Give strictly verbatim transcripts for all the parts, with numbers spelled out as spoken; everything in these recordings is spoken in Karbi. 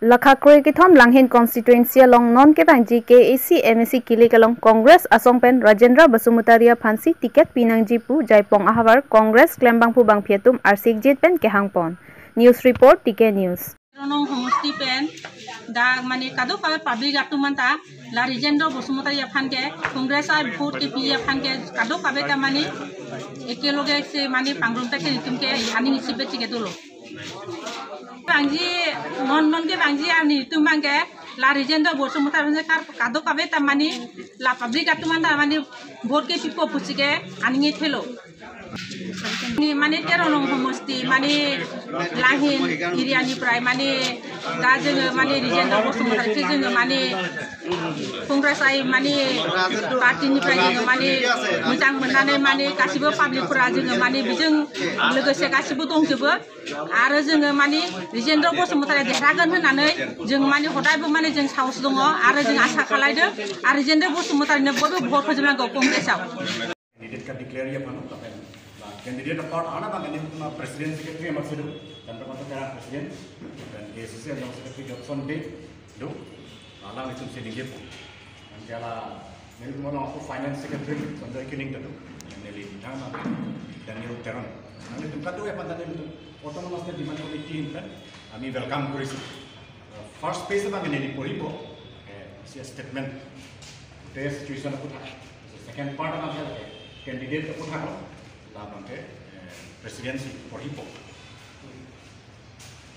Lakha kroi kethom Langhin constituency along non kevangji K A A C M A C kilik along Congress asong pen Rajendra Basumatary aphansi ticket pinangji pu Jaipong ahavar Congress klembangphu bangphi atum arsikjit pen kehangpon. News report, T K News. Ronong homosti pen dak mane kadokave public atum anta la Rajendra Basumatary aphan ke Congress a vote kepi aphan ke kadokave ta mane ekeloge se mane pangrum ta ke itum ke aning isi bechike dolo. Vangji non non kevangji arni atum abang ke la Rajendra Basumatary aphan ke kar kadokave ta mane la public atum anta mane vote kepipo pusi ke aning ithelo. Ni mane Teronong homosti mane Langhin area ni prai mane da jeng mane Rajendra Basumatary ke jeng mane Congress ai mane party ni prai jeng mane mujang menane mane kasibo public pura jeng mane bijeng legese kasibo dong jebo. Aro jeng mane Rajendra Basumatary deragan henane jeng mane hodai bo mane jeng saus dongo. Aro jeng asa khalai de. Aro Rajendra Basumatary ne bodo vote hojemlang go Congress au. Candidate ka declare ya pano, lapen, la candidate apart ana bang ini ma president secretary amat sido, dan teman teman president, dan A C C general secretary Johnson Bey, do, alanglitum si ningje pu. Dan kala, neli tumor aku finance secretary, Sanjoy Kining tadu, dan neli nama Daniel Teron. Nanglitum kadu ya pandan itu, autonomous demand committee kan, kami welcome kurisi. First page abang neli poripo, eh, isi statement. Today's situation aphuthak. Second part abang ke candidate aphuthak lo. La abang ke, eh, presidency poripo.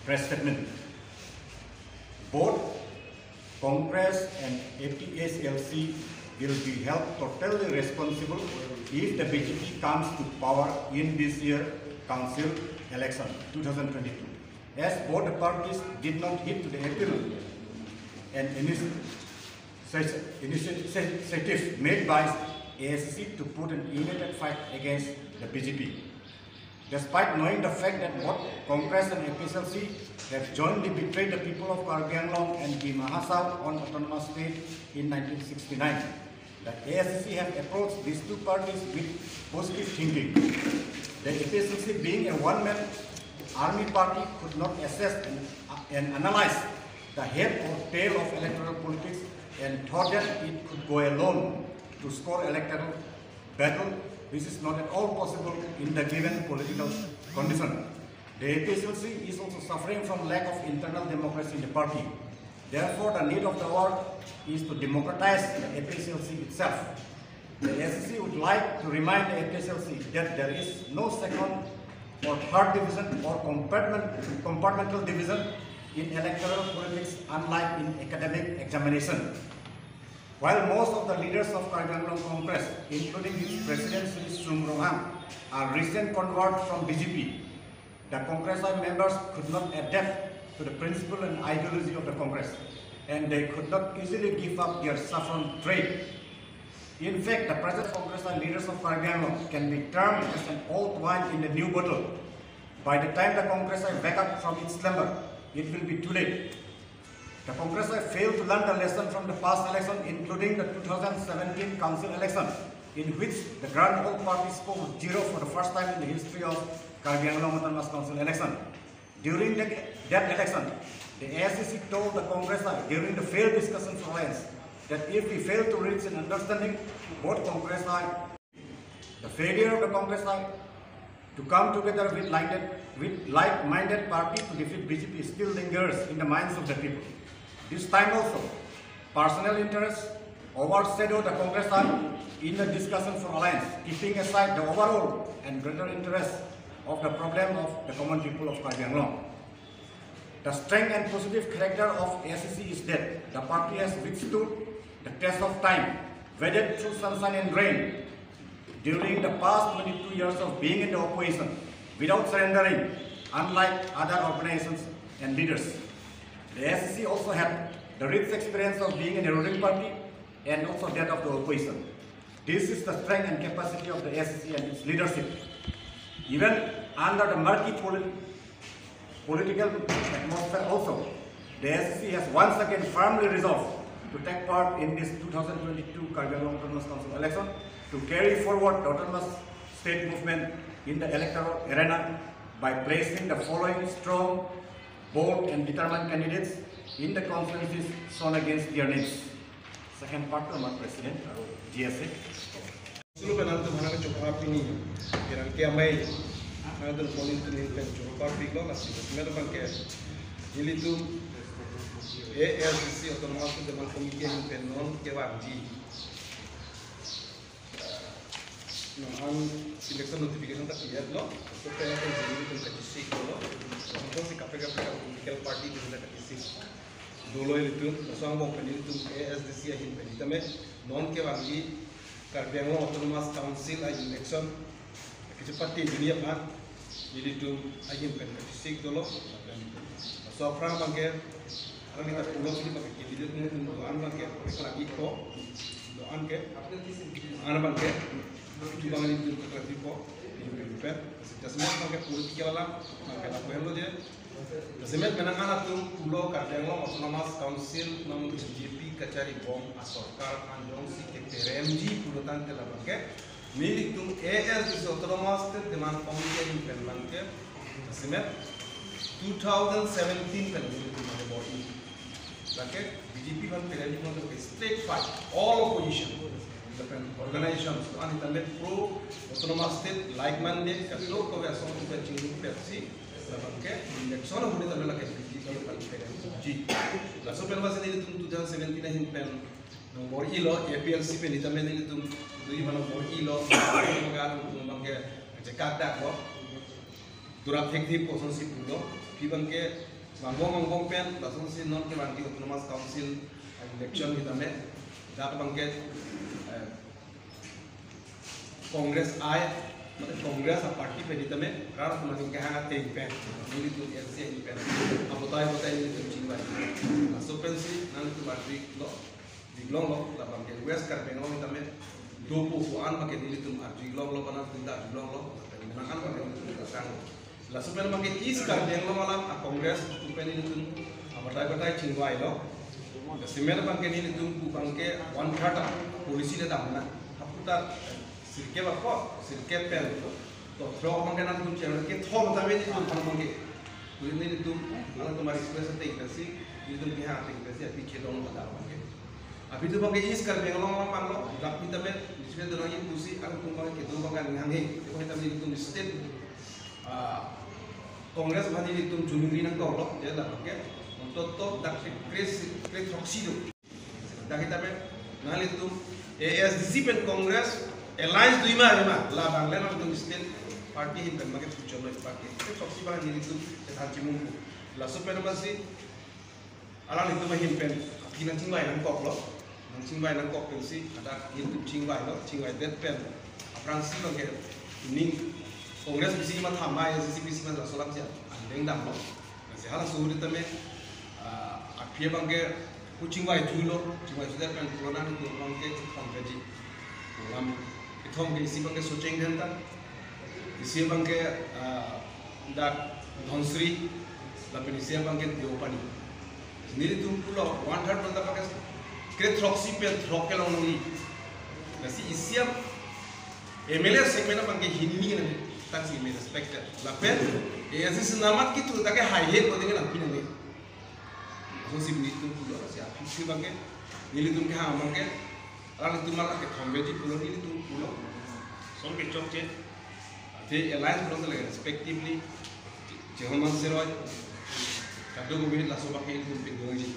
Press statement. Both Congress and A P H L C will be held totally responsible if the B J P comes to power in this year council election two thousand twenty-two. As both the parties did not heed to the appeal and initi-, initiative made by A I C C to put an united fight against the B J P. Despite knowing the fact that both Congress and A P H L C have jointly betrayed the people of Karbi Anglong and Dima Hasao on autonomous state in nineteen sixty-nine, the A I C C have approached these two parties with positive thinking. The A P H L C, being a one-man army party, could not assess and, and analyze the head or tail of electoral politics and thought that it could go alone to score electoral battle, which is not at all possible in the given political condition. The A P H L C is also suffering from lack of internal democracy in the party. Therefore, the need of the hour is to democratize the A P H L C itself. The A I C C would like to remind the A P H L C that there is no second or third division or compartment, compartmental division in electoral politics, unlike in academic examination. While most of the leaders of Karbi Anglong Congress, including its president Shri Sum Ronghang, are recent converts from B J P, the Congress members could not adapt to the principle and ideology of the Congress, and they could not easily give up their saffron trade. In fact, the present Congress leaders of Karbi Anglong can be termed as an old wine in the new bottle. By the time the Congress wake up from its slumber, it will be too late. The Congress failed to learn the lesson from the past election, including the two thousand seventeen council election, in which the grand old party scored zero for the first time in the history of Karbi Anglong Autonomous Council election. During the, that election, the A I C C told the Congress during the failed discussion for alliance that if we fail to reach an understanding, both Congress, the failure of the Congress to come together with like-minded, with like-minded party to defeat B J P still lingers in the minds of the people. This time also, personal interests overshadow the Congress in the discussion for alliance, keeping aside the overall and greater interest of the problem of the common people of Karbi Anglong. The strength and positive character of A I C C is that the party has withstood the test of time, waded through sunshine and rain during the past twenty-two years of being in the opposition without surrendering, unlike other organizations and leaders. The A I C C also had the rich experience of being in a ruling party and also that of the opposition. This is the strength and capacity of the A I C C and its leadership. Even under the murky polit-, political atmosphere also, the A I C C has once again firmly resolved to take part in this two thousand twenty-two Karbi Anglong Autonomous Council election to carry forward the autonomous state movement in the electoral arena by placing the following strong Bold and determined candidates in the constituencies shown against their needs. Second part to our president, D S A. Sulu penang tu mana kecukup ini, kira kia mai, mana tu polling tu nih pen cukup piklo, lasi mana bangke, nelitum A S D C Autonomous Council Demand Committee pen non kevangji. Nang election notification ta clear lo, so kaya kan jini tum kachisik lo, so si kaprek kaprek political party tum ta kachisik dolo ilitum, so angbong pen ilitum A S D C ahin pen itame, non kevangji Karbi Anglong Autonomous Council a-election kachepate jini aphan, ilitum ahin pen kachisik dolo, so aphrang bangke, arang kita pulo sini bangke candidate mo tum doan bangke, lagi ko, doan ke, ana bangke, itu bang ilitum kachisik ko, ilitum pen, jasemet bangke political alam, bangke lapu henlo je, jasemet menang ana tum pulo Karbi Anglong Autonomous Council nong B J P kacharibom asorkar anjong si keperemji pulo tangte la bangke, nelitum A S D C Autonomous State Demand Committee ahin pen bangke, jasemet two thousand seventeen pen nelitum bangke bor-i. Bangke B J P bang peremji bangke straight fight, all opposition, lapen organization, so an itame pro Autonomous State, like-minded, kadokave asong pen chingrum pepsi, la bangke election ahut itame lake B J P bang peremji. Laso pen masi nelitum two thousand seventeen ahin pen nang bor-ilo, A P L C pen itame nelitum, dui mano bor-ilo, maga tum bangke, jekak dak lo, durap thek thek koson si pulo, phi bangke, mangbong mangbong pen, lason si non kevangji Autonomous Council election itame, dak bangke, eh, Congress ai, mate Congress a-party pen itame, rar tum bangke kehang ateng pen, nelitum L C I pen, abotai abotai nelitum chingvai. Laso pensi, nanglitum arjulong lo, arjulong lo, la bangke West Karbi Anglong itame, dopo ko-an bangke nelitum arjulong lo, bana tum ta arjulong lo, lapen menang an bangke nelitum ta sang lo. Laso pen bangke East Karbi Anglong alam a-Congress atum pen nelitum abatai batai chingvai lo. Jasemet bangke nelitum pu bangke one third a-policy le damnang. Haputar sirkep apot, sirkep pen to throk bangke nangtum channel kethom tame nelitum aphan bangke. Kuri nelitum, alangtum a-request ateng pensi, nelitum kehang ateng pensi, aphi chedong pada bangke. Aphi tu bangke East Karbi Anglong alam panglo, dak nelitum tame, nelitum donang pusi, alangtum bangke kedo bangke ninghanghe, ipo hitam nelitum state ah, Congress bhani nelitum jumingri nangkoklo, je dak ke, untuk to dak ke kre, kre throksi do. Dak kita pe, nanglitum A S D C pen Congress alliance dui ma, dui ma, labang le nangtum state party ahin pen bangke puchon lo bangke. Kre throksi bhani nelitum chethan chimung. Laso pen masi, alanglitum ahin pen, aphi nangchingvai nangkoklo, nangchingvai nangkok pensi, hadak nelitum chingvailo, chingvaidet pen, aphrangsi bangke, ning, Congress bisi ma thama, A S D C bisi ma laso alam si, andeng damlo. Lasi halaso ahut tame, ah, aphi bangke, ku chingvai thulo, chingvai thudet pen, pulo nanglitum bangke, chithom kaji. Program, ithom ke isi bangke Socheng Dhenta, isi bangke, ah, dak Dhansiri, lapen isi bangke Deopani. Nelitum pulo one third banta bangke kre throksi pen throk kelong nangji. Lasi isi M L A segment bangke hini nangji, taksi me respected. Lapen, A S D C namat kitu, take haihe ko denge nangpi nangji. Laso si nelitum pulo, si aphi si bangke, nelitum kehang bangke, alanglitum alam kethom beji pulo nelitum pulo. Son kechokche. Ate alliance pulo lake respectively, Chehonman Seroi, kadokave laso bangke nelitum pindunji.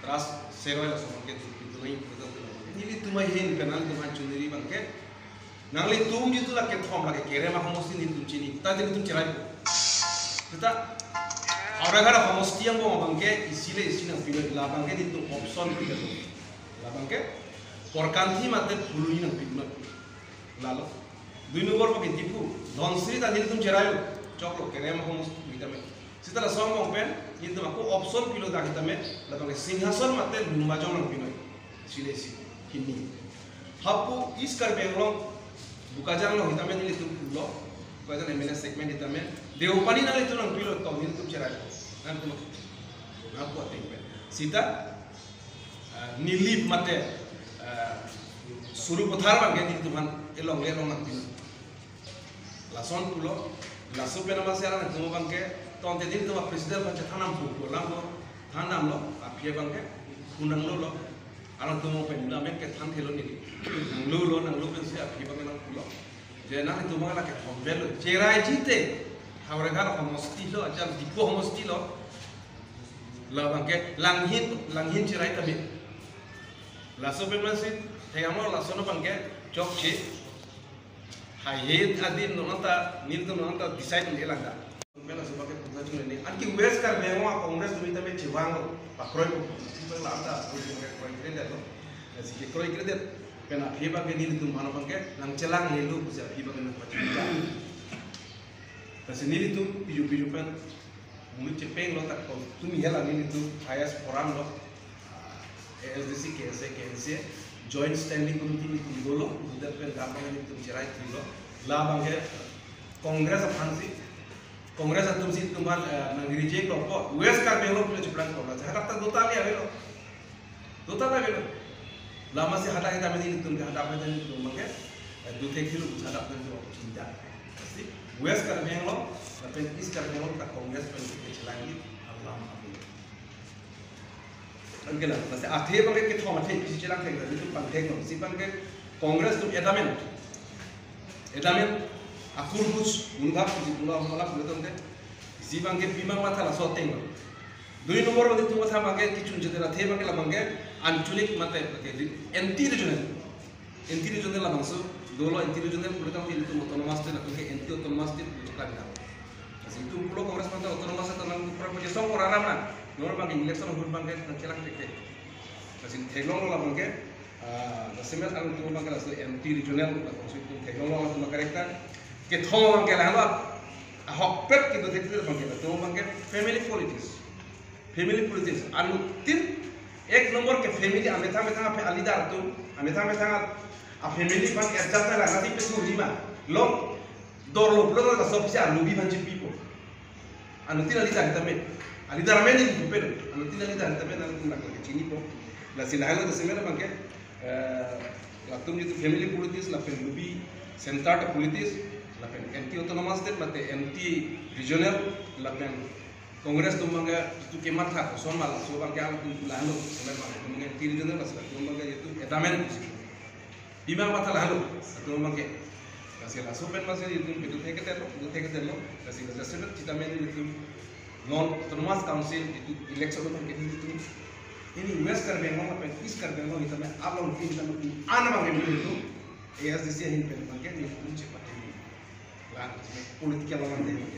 Trust Seroi laso bangke pindunji, pulo pulo. Nelitum ahin pen nangtum aphan choniri bangke, nanglitum jitu lake thom lake Kerem ahomosti nelitum chini. Ta nelitum cherai. Seta, Howraghat ahomosti angbong bangke isi le isi nangpinoi, la bangke nelitum option pilo. La bangke Korkanthi mate Phuloni nangpinoi. Lalo. Dui nombor bangke Diphu. Dhansiri ta nelitum cherailo. Choklo Kerem ahomosti nelitum me. Seta laso angbong pen nelitum ako option pilo dak itame, la bangke Singhason mate Lumbajong nangpinoi. Isi le isi. Hini. Hapu East Karbi Anglong, Bokajan along itame nelitum pulo, Bokajan M L A segment itame, Deopani nanglitum nangpilo to nelitum cherai. Nangtum, nangpu ateng pen. Seta, ah, Nilip mate, ah, Sarupathar bangke nelitum aphan elong le elong nangpilo. Lason pulo, laso pen masi alanglitum bangke, Tangte nelitum a-president aphan chethan dampo, ko lang ko, than damlo, aphi abang ke, ko nanglo lo. Alangtum pen la men ke thanthelo neli. Nanglo lo, nanglo pensi aphi abang nangpulo. Je nangtum abang la kethom avelo. Cheraiji te, Howraghat homosti lo, ajam Diphu homosti lo. Labang ke, langhin, langhin cherai tame. Laso pen mansi, thengamo laso no abang ke, chokche. Haihe adim non anta, nelitum non anta decide un-e lang da. Pen laso abang ke puthot chungneni. Anke West Karbi Anglong a-Congress atum tame chevanglo, pakroipo. Si abang la anta, kroikredetlo. Si ke kroikredet. Pen aphi abang ke nelitum mano abang ke, nangchelanglelo pusi aphi abang ke nangpachunta. Lasi nelitum piju piju pen, monit chepenglo ta ko, tumi hela nelitum highest forum lo. A S D C, K S A, K N C A, Joint Standing Committee nelitum dolo, udat pen dam abang nelitum cherai thulo. Labang ke Congress aphansi, Congress atumsi itum aphan, eh, nang-reject lo ko, West Karbi Anglong pulo cheplang ko, hadak ta dotali avelo. Dotali avelo. Lasi hadak ta nelitum ke hadak ta nelitum abang ke, eh, dothe kilo hadak ta nelitum chinta. Lasi West Karbi Anglong, lapen East Karbi Anglong ta Congress pen kechelangji alam avelo. Anke la, lasi athe abang ke kethom athe, pisi chelang thek, nelitum pangthek non. Si abang ke Congress atum adamant. Adamant, akur buj, unggap, si pula, pula, pula tong ke. Si abang ke pima matha laso ateng lo. Dui nombor abang itum matha abang ke, kechun chete la athe abang ke labang ke, ancholik mate, ke, anti-regional. Anti-regional labangso, dolo anti-regional, pulotangte itum autonomous state, latum ke anti-autonomous state, pulo cheklang nang. Lasi itum pulo Congress mate autonomous state nang, pura puji song ora ram nang. Nor abang election ahut abang ke nangchelang thekthe. Lasi theklonglo labang ke, ah, jasemet alangtum abang ke laso anti-regional, labangso itum theklonglo alangtum karekta. Kethom abang ke lahelo, ahokpet kedo thekthe abang ke, latum abang ke family politics. Family politics. Anuttin ek nombor ke family amethang methang aphe a-leader atum, amethang methang a-family abang adjust na lasi pesu lima. Long dorlo pulo laso aphi si alubi aphan chipipo. Anuttin a-leader tame. A-leader amen ni pupe. Anuttin a-leader tame nangtum lake chinipo. Lasi lahelo jasemet abang ke, eh, latum jitu family politics lapen lubi center ta politics lapen anti-autonomous state mate anti-regional lapen Congress atum abang ke jitu kematha koson ma laso abang ke alangtum lahelo, semen abang ke atum abang ke anti-regional, laso atum abang ke jitu adamant pusi. Pima matha lahelo, atum abang ke. Lasi laso pen masi jitu kedo thekthelo, kedo thekthelo, lasi la jasemet sitame nelitum non autonomous council jitu election abang ke jitu. Pini West Karbi Anglong lapen East Karbi Anglong sitame along sitame an abang ke jitu. A S D C ahin pen abang ke nelitum chepate. Lang, political abang ke.